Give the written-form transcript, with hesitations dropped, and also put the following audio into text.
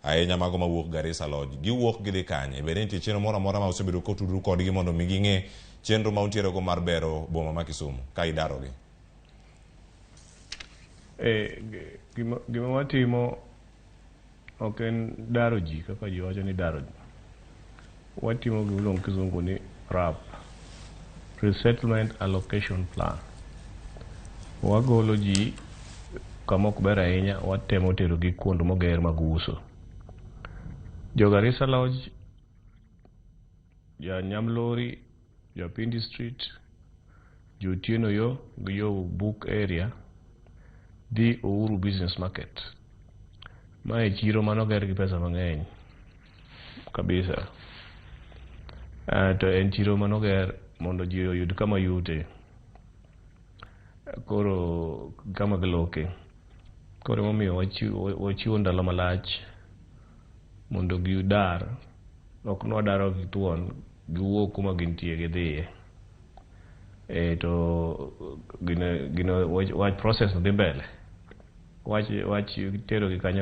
Ahinya mago mawuok Garissa Lodge. Giwuok gidhi kanye? Bende nitie chenro moro amora ma osebedo kotudru kodgi mondo mi ging'e chenro ma untiere go mar bero boma ma Kisumu ka idarogi? E, gima watimo ok en daro ji kaka ji wacho ni daro ji. Watimo gima iluongo kizungu ni RAP, Resettlement Allocation Plan. Wagolo ji kama ok ber ahinya, watemo terogi kuond moger mag uso. Jo Garissa Lodge, ja Nyamlori, jo Pindi Street, jo Otieno Yo gi jo Book Area dhi Uhuru Business Market. Mae chiro manoger gi pesa mang'eny kabisa. To en chiro manoger mondo ji oyud kama yute. Koro kama giloke. Koro emomiyo wachiwo ndalo malach mondo gidar. Ok nwadaro gi thuon, giwuog kuma gintie gidhiye. E, to gino, wach process dhi mbele. Wach terogi kanyo.